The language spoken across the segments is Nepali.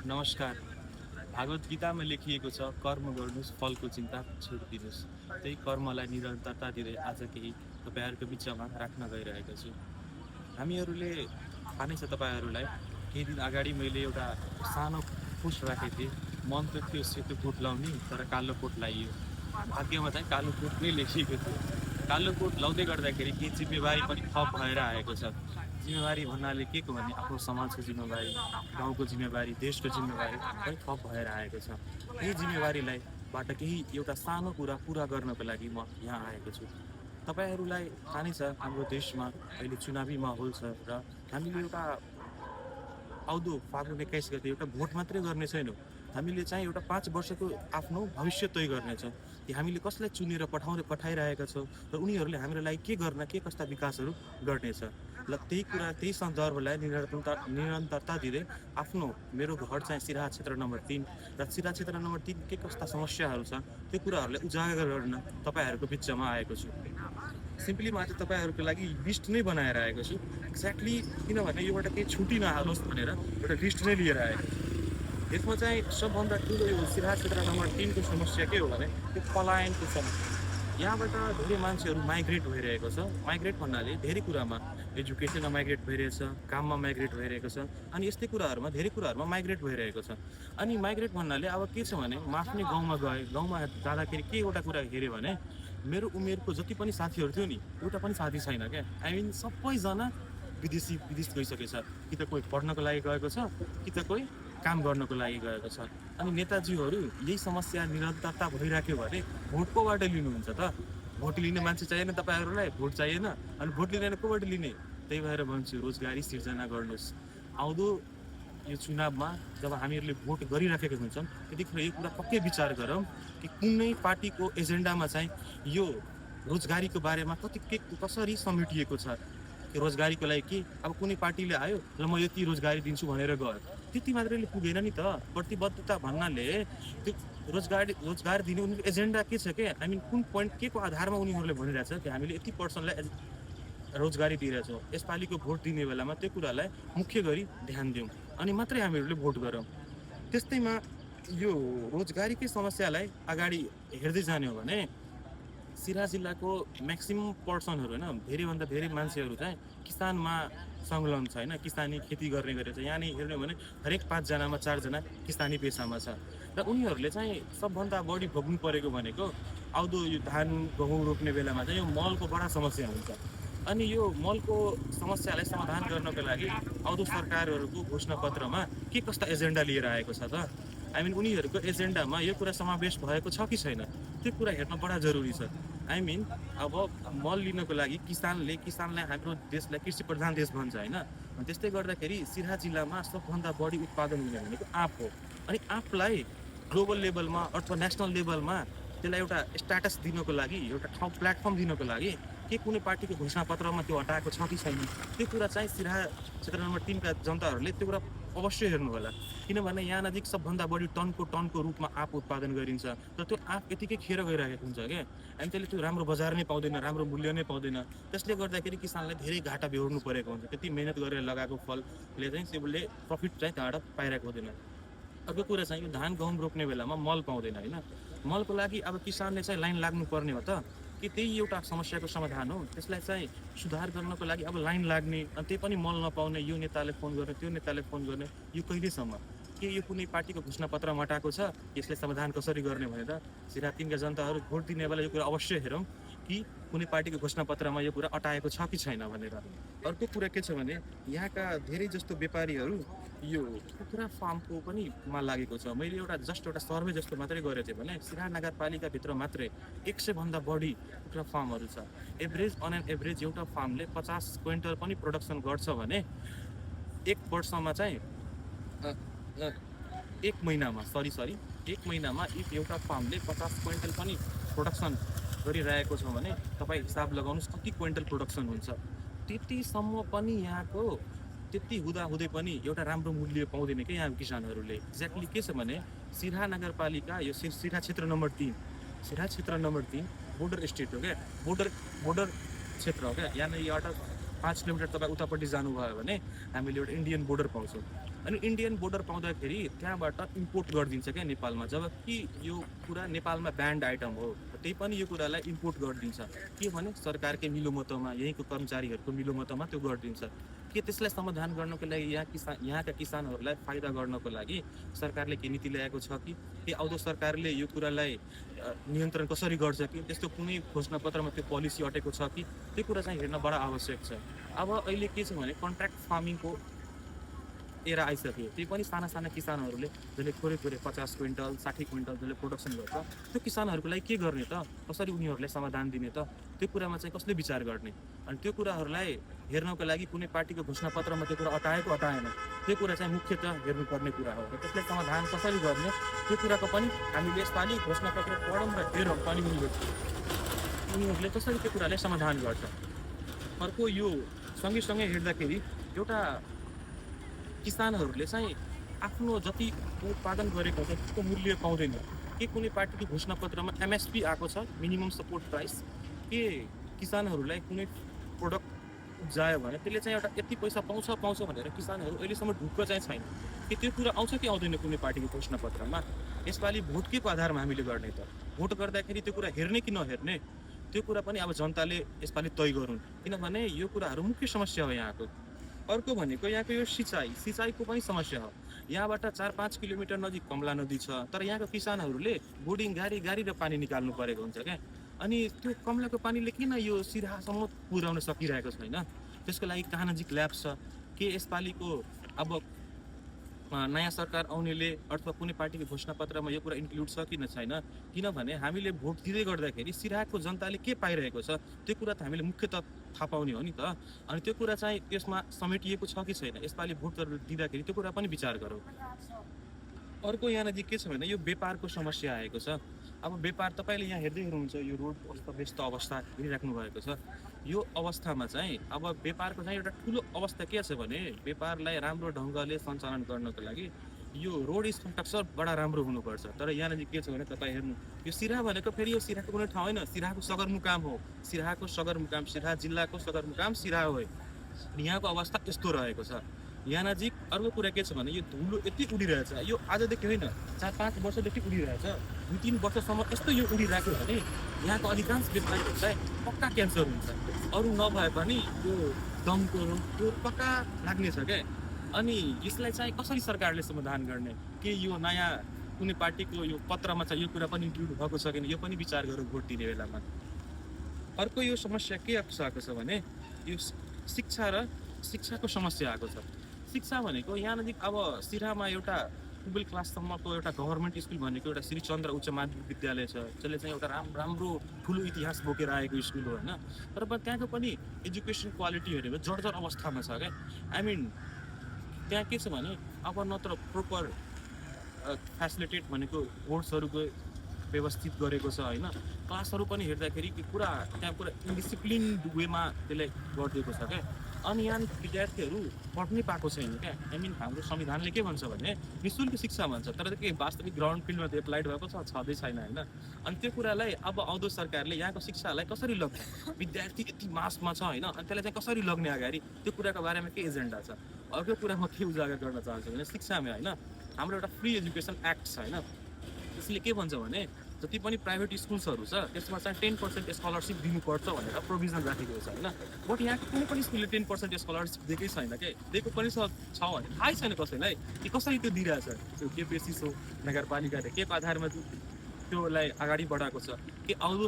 नमस्कार। भागवत गीतामा लेखिएको छ, कर्म गर्नुहोस्, फलको चिन्ता छोडिदिनुहोस्। त्यही कर्मलाई निरन्तरता दिँदै आज केही तपाईँहरूको बिचमा राख्न गइरहेको छु। हामीहरूले थाहा नै छ तपाईँहरूलाई, केही दिन अगाडि मैले एउटा सानो पोस्ट राखेको थिएँ। मन त थियो सेतो कोट लाउने, तर कालो कोट लगाइयो। भाग्यमा चाहिँ कालो कोट नै लेखिएको थियो। कालो कोट लाउँदै गर्दाखेरि केही जिम्मेवारी पनि थप भएर आएको छ। जिम्मेवारी भन्नाले के को भने आफ्नो समाजको जिम्मेवारी, गाउँको जिम्मेवारी, देशको जिम्मेवारी पनि थप भएर आएको छ। यही जिम्मेवारीबाट केही एउटा सानो कुरा पुरा गर्नको लागि म यहाँ आएको छु। तपाईँहरूलाई थाहा नै छ, हाम्रो देशमा अहिले चुनावी माहौल छ र हामीले एउटा आउँदो फागुन 21 गते एउटा भोट मात्रै गर्ने छैनौँ। हामीले चाहिँ एउटा 5 वर्षको आफ्नो भविष्य तय गर्नेछौँ कि हामीले कसलाई चुनेर पठाइरहेका छौँ र उनीहरूले हाम्रो लागि के गर्न, के कस्ता विकासहरू गर्नेछ। ल त्यही सन्दर्भलाई निरन्तरता दिँदै मेरो घर चाहिँ सिराहा क्षेत्र नम्बर 3 र सिराहा क्षेत्र नम्बर 3 के कस्ता समस्याहरू छ त्यो कुराहरूलाई उजागर गर्न तपाईँहरूको बिचमा आएको छु। सिम्पली म आज तपाईँहरूको लागि लिस्ट नै बनाएर आएको छु। एक्ज्याक्टली किनभने योबाट केही छुटी नहालोस् भनेर एउटा लिस्ट नै लिएर आएको छु। यसमा चाहिँ सबभन्दा ठुलो यो सिराहा क्षेत्र नम्बर 3 को समस्या के हो भने त्यो पलायनको समस्या। यहाँबाट धेरै मान्छेहरू माइग्रेट भइरहेको छ। माइग्रेट भन्नाले धेरै कुरामा एजुकेसनमा माइग्रेट भइरहेछ, काममा माइग्रेट भइरहेको छ, अनि यस्तै कुराहरूमा धेरै कुराहरूमा माइग्रेट भइरहेको छ। अनि माइग्रेट भन्नाले अब के छ भने म आफ्नै गाउँमा गएँ, गाउँमा जाँदाखेरि के एउटा कुरा हेऱ्यो भने मेरो उमेरको जति पनि साथीहरू थियो नि, एउटा पनि साथी छैन क्या। आई मिन सबैजना विदेश गइसकेछ। कि त कोही पढ्नको लागि गएको छ, कि त कोही काम गर्नको लागि गएको छ। अनि नेताजीहरू यही समस्या निरन्तरता भइराख्यो भने भोट कोबाट लिनुहुन्छ त? भोट लिने मान्छे चाहिएन तपाईँहरूलाई, भोट चाहिएन, अनि भोट लिँदैन कोबाट लिने? त्यही भएर भन्छु, रोजगारी सिर्जना गर्नुहोस्। आउँदो यो चुनावमा जब हामीहरूले भोट गरिराखेका हुन्छौँ त्यतिखेर यो कुरा पक्कै विचार गरौँ कि कुनै पार्टीको एजेन्डामा चाहिँ यो रोजगारीको बारेमा कसरी समेटिएको छ। रोजगारीको लागि के अब कुनै पार्टीले आयो र म यति रोजगारी दिन्छु भनेर गयो, त्यति मात्रैले पुगेन नि त। प्रतिबद्धता भन्नाले त्यो रोजगार दिने उनीहरूको एजेन्डा के छ के, आई मिन कुन पोइन्ट के को आधारमा उनीहरूले भनिरहेछ कि हामीले यति पर्सनलाई रोजगारी दिइरहेछौँ। यसपालिको भोट दिने बेलामा त्यो कुरालाई मुख्य गरी ध्यान दिउँ अनि मात्रै हामीहरूले भोट गरौँ। त्यस्तैमा यो रोजगारीकै समस्यालाई अगाडि हेर्दै जाने हो भने सिराहा जिल्लाको म्याक्सिमम पर्सनहरू होइन, धेरैभन्दा धेरै मान्छेहरू चाहिँ किसानमा संलग्न छ होइन, किसानी खेती गर्ने गरेको छ। यहाँनिर हेर्ने हो भने हरेक 5 जनामा 4 जना किसानी पेसामा छ र उनीहरूले चाहिँ सबभन्दा बढी भोग्नु परेको भनेको आउँदो यो धान गहुँ रोप्ने बेलामा चाहिँ यो मलको बडा समस्या हुन्छ। अनि यो मलको समस्यालाई समाधान गर्नको लागि आउँदो सरकारहरूको घोषणापत्रमा के कस्ता एजेन्डा लिएर आएको छ त? आई मिन उनीहरूको एजेन्डामा यो कुरा समावेश भएको छ कि छैन, त्यो कुरा हेर्न बडा जरुरी छ। आई मिन अब मल लिनको लागि किसानलाई हाम्रो देशलाई कृषि प्रधान देश भन्छ होइन। त्यस्तै गर्दाखेरि सिराहा जिल्लामा सबभन्दा बढी उत्पादन हुने भनेको आँप हो। अनि आँपलाई ग्लोबल लेभलमा अथवा नेसनल लेभलमा त्यसलाई एउटा स्ट्याटस दिनको लागि, एउटा ठाउँ प्लेटफर्म दिनको लागि के कुनै पार्टीको घोषणापत्रमा त्यो हटाएको छ कि छैन, त्यो कुरा चाहिँ सिराहा क्षेत्र नम्बर 3 का जनताहरूले त्यो कुरा अवश्य हेर्नु होला। किनभने यहाँ नजिक सबभन्दा बढी टनको रूपमा आँप उत्पादन गरिन्छ र त्यो आँप यतिकै खेर गइरहेको हुन्छ क्या। अनि त्यसले त्यो राम्रो बजार नै पाउँदैन, राम्रो मूल्य नै पाउँदैन। त्यसले गर्दाखेरि किसानलाई धेरै घाटा बेहोर्नु परेको हुन्छ। त्यति मेहनत गरेर लगाएको फलले चाहिँ त्यसले प्रफिट चाहिँ त्यहाँबाट पाइरहेको हुँदैन। अर्को कुरा चाहिँ यो धान गहुँ रोप्ने बेलामा मल पाउँदैन होइन। मलको लागि अब किसानले चाहिँ लाइन लाग्नु पर्ने हो त, कि त्यही एउटा समस्याको समाधान हो? त्यसलाई चाहिँ सुधार गर्नको लागि अब लाइन लाग्ने, अनि त्यही पनि मल नपाउने, यो नेताले फोन गर्ने, त्यो नेताले फोन गर्ने, यो कहिलेसम्म? के यो कुनै पार्टीको घोषणापत्रमा अटाएको छ? यसलाई समाधान कसरी गर्ने भनेर सिराहा 3 का जनताहरू भोट दिने बेला यो कुरा अवश्य हेरौँ कि कुनै पार्टीको घोषणापत्रमा यो कुरा अटाएको छ कि छैन भनेर। अर्को कुरा के छ भने यहाँका धेरै जस्तो व्यापारीहरू यो कुखुरा फार्मको पनि मा लागेको छ। मैले एउटा सर्वे जस्तो मात्रै गरेको थिएँ भने सिराहा नगरपालिकाभित्र मात्रै 100 भन्दा बढी कुखुरा फार्महरू छ। अन एन एभरेज एउटा फार्मले 50 क्विन्टल पनि प्रोडक्सन गर्छ भने एक वर्षमा चाहिँ एक महिनामा एउटा फार्मले 50 क्विन्टल पनि प्रोडक्सन गरिरहेको छ भने तपाईँ हिसाब लगाउनुहोस् कति क्विन्टल प्रोडक्सन हुन्छ। त्यतिसम्म पनि यहाँको त्यति हुँदै पनि एउटा राम्रो मूल्य पाउँदैन क्या यहाँ किसानहरूले। एक्ज्याक्टली के छ भने सिराहा नगरपालिका यो सिराहा क्षेत्र नम्बर 3 बोर्डर स्टेट हो क्या, बोर्डर क्षेत्र हो क्या। यहाँनिर एउटा 5 किलोमिटर तपाईँ उतापट्टि जानुभयो भने हामीले एउटा इन्डियन बोर्डर पाउँछौँ। अनि इन्डियन बोर्डर पाउँदाखेरि त्यहाँबाट इम्पोर्ट गरिदिन्छ क्या नेपालमा, जबकि यो कुरा नेपालमा ब्यान्ड आइटम हो। त्यही पनि यो कुरालाई इम्पोर्ट गरिदिन्छ के भने सरकारकै मिलोमतोमा, यहीँको कर्मचारीहरूको मिलोमतोमा त्यो गरिदिन्छ। के त्यसलाई समाधान गर्नको लागि यहाँका किसानहरूलाई फाइदा गर्नको लागि सरकारले के नीति ल्याएको छ कि आउँदो सरकारले यो कुरालाई नियन्त्रण कसरी गर्छ कि त्यस्तो कुनै घोषणापत्रमा त्यो पोलिसी अटेको छ कि, त्यो कुरा चाहिँ हेर्न बडा आवश्यक छ। अब अहिले के छ भने कन्ट्र्याक्ट फार्मिङको एरा आइसक्यो। त्यही पनि साना साना किसानहरूले जसले थोरै 50 क्विन्टल 60 क्विन्टल जसले प्रोडक्सन गर्छ, त्यो किसानहरूको लागि के गर्ने त, कसरी उनीहरूलाई समाधान दिने त, त्यो कुरामा चाहिँ कसले विचार गर्ने। अनि त्यो कुराहरूलाई हेर्नको लागि कुनै पार्टीको घोषणापत्रमा त्यो कुरा अटाएन, त्यो कुरा चाहिँ मुख्यतः हेर्नुपर्ने कुरा हो। र त्यसलाई समाधान कसरी गर्ने त्यो कुराको पनि हामीले यसपालि घोषणापत्र पढौँ र हेरौँ पनि उनीहरूले कसरी त्यो कुरालाई समाधान गर्छ। अर्को यो सँगैसँगै हेर्दाखेरि एउटा किसानहरूले चाहिँ आफ्नो जति उत्पादन गरेको छ त्यसको मूल्य पाउँदैन। के कुनै पार्टीको घोषणापत्रमा एमएसपी आएको छ, मिनिमम सपोर्ट प्राइस, के किसानहरूलाई कुनै प्रोडक्ट उब्जायो भने त्यसले चाहिँ एउटा यति पैसा पाउँछ भनेर किसानहरू अहिलेसम्म ढुक्क चाहिँ छैन कि त्यो कुरा आउँछ कि आउँदैन कुनै पार्टीको घोषणापत्रमा। यसपालि भोट के को आधारमा हामीले गर्ने त, भोट गर्दाखेरि त्यो कुरा हेर्ने कि नहेर्ने त्यो कुरा पनि अब जनताले यसपालि तय गरून्, किनभने यो कुराहरू मुख्य समस्या हो यहाँको। अर्को भनेको यहाँको यो सिँचाइको पनि समस्या हो। यहाँबाट 4-5 किलोमिटर नजिक कमला नदी छ, तर यहाँको किसानहरूले बोर्डिङ गाडी र पानी निकाल्नु परेको हुन्छ क्या। अनि त्यो कमलाको पानीले किन यो सिराहासम्म पुर्याउन सकिरहेको छैन, त्यसको लागि कहाँ नजिक ल्याब छ के यसपालिको अब नयाँ सरकार आउनेले अथवा कुनै पार्टीको घोषणापत्रमा यो कुरा इन्क्लुड छ कि छैन, किनभने हामीले भोट दिँदै गर्दाखेरि सिराहाको जनताले के पाइरहेको छ त्यो कुरा त हामीले मुख्यतः थाहा पाउने हो नि त। अनि त्यो कुरा चाहिँ त्यसमा समेटिएको छ कि छैन, यसपालि भोट दिँदाखेरि त्यो कुरा पनि विचार गरौँ। अर्को यहाँ नजिक के छ भने यो व्यापारको समस्या आएको छ। अब व्यापार तपाईँले यहाँ हेर्दै हुनुहुन्छ, यो रोड अस्तव्यस्त अवस्था हेरिराख्नु भएको छ। यो अवस्थामा चाहिँ अब व्यापारको चाहिँ एउटा ठुलो अवस्था के छ भने व्यापारलाई राम्रो ढङ्गले सञ्चालन गर्नको लागि यो रोड स्ट्रक्चर बडा राम्रो हुनुपर्छ। तर यहाँ नजिक के छ भने तपाईँ हेर्नु, यो सिराहा भनेको फेरि यो सिराहाको कुनै ठाउँ होइन, सिराहाको सदरमुकाम हो। सिराहा जिल्लाको सदरमुकाम सिराहा हो। यहाँको अवस्था यस्तो रहेको छ। यहाँ नजिक अर्को कुरा के छ भने यो धुलो यति उडिरहेछ, यो आजदेखि होइन 4-5 वर्षदेखि उडिरहेछ। 2-3 वर्षसम्म यस्तो यो उडिरहेको भने यहाँको अधिकांश व्यक्तिहरूलाई पक्का क्यान्सर हुन्छ, अरू नभए पनि यो दमको रोग त्यो पक्का लाग्नेछ क्या। अनि यसलाई चाहिँ कसरी सरकारले समाधान गर्ने, के यो नयाँ कुनै पार्टीको यो पत्रमा चाहिँ यो कुरा पनि इन्क्लुड भएको छ कि यो पनि विचार गरौँ भोट दिने बेलामा। अर्को यो समस्या के आएको छ भने यो शिक्षाको समस्या आएको छ। शिक्षा भनेको यहाँ नजिक अब सिराहामा एउटा 12 क्लाससम्मको एउटा गभर्मेन्ट स्कुल भनेको एउटा श्रीचन्द्र उच्च माध्यमिक विद्यालय छ, जसले चाहिँ एउटा राम्रो ठुलो इतिहास बोकेर आएको स्कुल हो होइन। तर त्यहाँको पनि एजुकेसन क्वालिटी हेऱ्यो भने जर्जर अवस्थामा छ क्या। आई मिन त्यहाँ के छ भने अब नत्र प्रोपर फेसिलिटेट भनेको बोर्ड्सहरूको व्यवस्थित गरेको छ होइन, क्लासहरू पनि हेर्दाखेरि त्यहाँ पुरा इन्डिसिप्लिन वेमा त्यसलाई गरिदिएको छ क्या। अनि यहाँ विद्यार्थीहरू पढ्नै पाएको छैन क्या। आई मिन हाम्रो संविधानले के भन्छ भने निःशुल्क शिक्षा भन्छ, तर के वास्तविक ग्राउन्ड फिल्डमा त्यो एप्लाइड भएको छँदै छैन होइन। अनि त्यो कुरालाई अब आउँदो सरकारले यहाँको शिक्षालाई कसरी लग्ने, विद्यार्थी यति मासमा छ होइन, अनि त्यसलाई चाहिँ कसरी लग्ने अगाडि त्यो कुराको बारेमा के एजेन्डा छ। अर्को कुरा म के उजागर गर्न चाहन्छु भने शिक्षामा होइन हाम्रो एउटा फ्री एजुकेसन एक्ट छ होइन, त्यसले के भन्छ भने जति पनि प्राइभेट स्कुल्सहरू छ त्यसमा चाहिँ 10% स्कलरसिप दिनुपर्छ भनेर प्रोभिजन राखेको छ होइन। बट यहाँको कुनै पनि स्कुलले 10% स्कलरसिप दिएकै छैन क्या, दिएको पनि छ भने थाहै छैन कसैलाई कि कसरी त्यो दिइरहेछ। त्यो के बेसिस हो, नगरपालिकाले के को आधारमा त्योलाई अगाडि बढाएको छ, कि आउँदो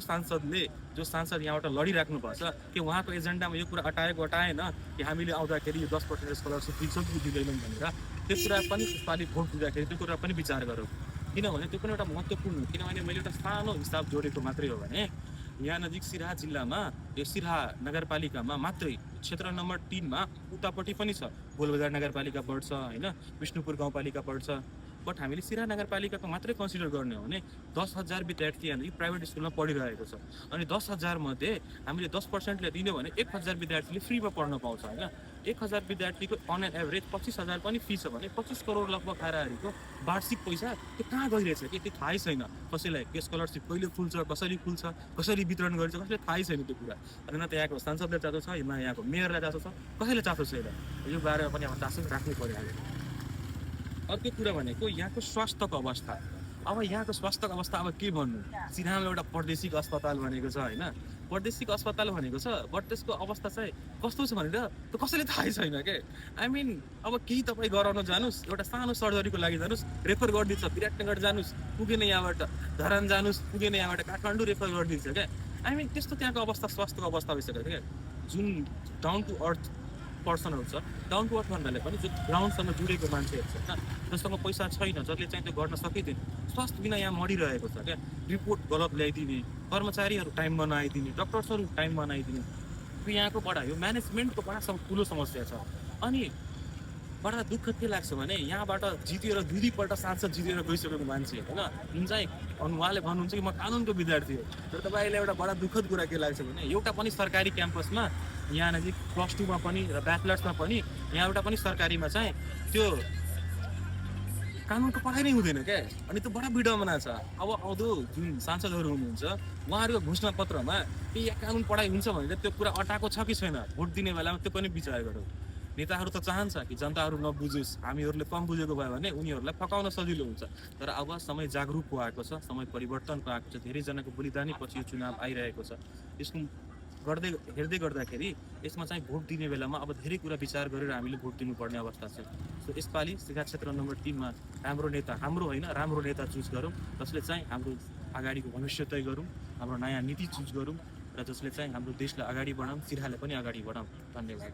जो सांसद यहाँबाट लडिराख्नु भएको छ कि उहाँको एजेन्डामा यो कुरा अटाएन कि हामीले आउँदाखेरि यो 10% स्कलरसिप दिन्छौँ कि दिँदैनौँ भनेर, त्यो कुरा पनि यसपालि भोट दिँदाखेरि त्यो कुरा पनि विचार गरौँ। किनभने त्यो पनि एउटा महत्त्वपूर्ण हो, किनभने मैले एउटा सानो हिसाब जोडेको मात्रै हो भने यहाँ नजिक सिराहा जिल्लामा यो सिराहा नगरपालिकामा मात्रै क्षेत्र नम्बर 3मा उतापट्टि पनि छ, गोलबजार नगरपालिका पर्छ होइन, विष्णुपुर गाउँपालिका पर्छ। बट हामीले सिराहा नगरपालिकाको मात्रै कन्सिडर गर्ने हो भने 10,000 विद्यार्थी यहाँनिर प्राइभेट स्कुलमा पढिरहेको छ। अनि 10,000 मध्ये हामीले 10%ले दिने भने 1,000 विद्यार्थीले फ्रीमा पढ्न पाउँछ होइन। 1,000 विद्यार्थीको अन एन एभरेज 25,000 पनि फी छ भने 25 करोड लगभग हाराहारीको वार्षिक पैसा त्यो कहाँ गइरहेछ कि त्यो थाहै छैन कसैलाई। त्यो स्कलरसिप कहिले खुल्छ, कसरी खुल्छ, कसरी वितरण गरिन्छ, कसैलाई थाहै छैन त्यो कुरा। अनि न त यहाँको सांसदलाई चासो छ, न यहाँको मेयरलाई चासो छ, कसैलाई चासो छैन। यो बारेमा पनि अब चासो राख्नै पर्यो। अर्को कुरा भनेको यहाँको स्वास्थ्यको अवस्था। अब यहाँको स्वास्थ्यको अवस्था अब के भन्नु, सिराहामा एउटा प्रादेशिक अस्पताल भनेको छ होइन, प्रादेशिक अस्पताल भनेको छ, बट त्यसको अवस्था चाहिँ कस्तो छ भनेर त्यो कसैले थाहै छैन के। आई मिन अब केही तपाईँ गराउन जानुहोस्, एउटा सानो सर्जरीको लागि जानुहोस्, रेफर गरिदिन्छ विराटनगर जानुहोस्, पुगेन यहाँबाट धरान जानुहोस्, पुगेन यहाँबाट काठमाडौँ रेफर गरिदिन्छ क्या। आई मिन त्यस्तो त्यहाँको अवस्था स्वास्थ्यको अवस्था भइसक्यो क्या। जुन डाउन टु अर्थ पर्सनहरू छ, डाउन टु अर्थ भन्नाले पनि जो ग्राउन्डसँग जुडेको मान्छेहरू छ होइन, जससँग पैसा छैन, जसले चाहिँ त्यो गर्न सकिँदैन, स्वास्थ्य बिना यहाँ मरिरहेको छ क्या। रिपोर्ट गलत ल्याइदिने, कर्मचारीहरू टाइममा नआइदिने, डक्टर्सहरू टाइममा नआइदिने, यो यहाँको बडा यो म्यानेजमेन्टको बडा ठुलो समस्या छ। अनि बडा दुःख के लाग्छ भने यहाँबाट जितेर दुईपल्ट सांसद जितेर गइसकेको मान्छे होइन, जुन चाहिँ अनि उहाँले भन्नुहुन्छ कि म कानुनको विद्यार्थी हो, तर तपाईँलाई एउटा बडा दुःखद कुरा के लाग्छ भने एउटा पनि सरकारी क्याम्पसमा यहाँ नजिक +2मा पनि र ब्याचलर्समा पनि यहाँ एउटा पनि सरकारीमा चाहिँ त्यो कानुनको पढाइ नै हुँदैन क्या। अनि त्यो बडा विडम्बना छ। अब आउँदो जुन सांसदहरू हुनुहुन्छ उहाँहरूको घोषणा पत्रमा के यहाँ कानुन पढाइ हुन्छ भनेर त्यो कुरा अटाएको छ कि छैन, भोट दिने बेलामा त्यो पनि विचार गरौँ। नेताहरू त चाहन्छ कि जनताहरू नबुझोस्, हामीहरूले कम बुझेको भयो भने उनीहरूलाई फकाउन सजिलो हुन्छ। तर अब समय जागरुक भएको छ, समय परिवर्तनको आएको छ, धेरैजनाको बलिदानी पछि यो चुनाव आइरहेको छ। यसको हेर्दै गर्दाखेरि यसमा चाहिँ भोट दिने बेलामा अब धेरै कुरा विचार गरेर हामीले भोट दिनुपर्ने अवस्था छ। सो यसपालि शिक्षा क्षेत्र नम्बर 3मा राम्रो नेता, हाम्रो होइन राम्रो नेता चुज गरौँ, जसले चाहिँ हाम्रो अगाडिको भविष्य तय गरौँ, हाम्रो नयाँ नीति चुज गरौँ र जसले चाहिँ हाम्रो देशलाई अगाडि बढाउँ, सिराहालाई पनि अगाडि बढाउँ। धन्यवाद।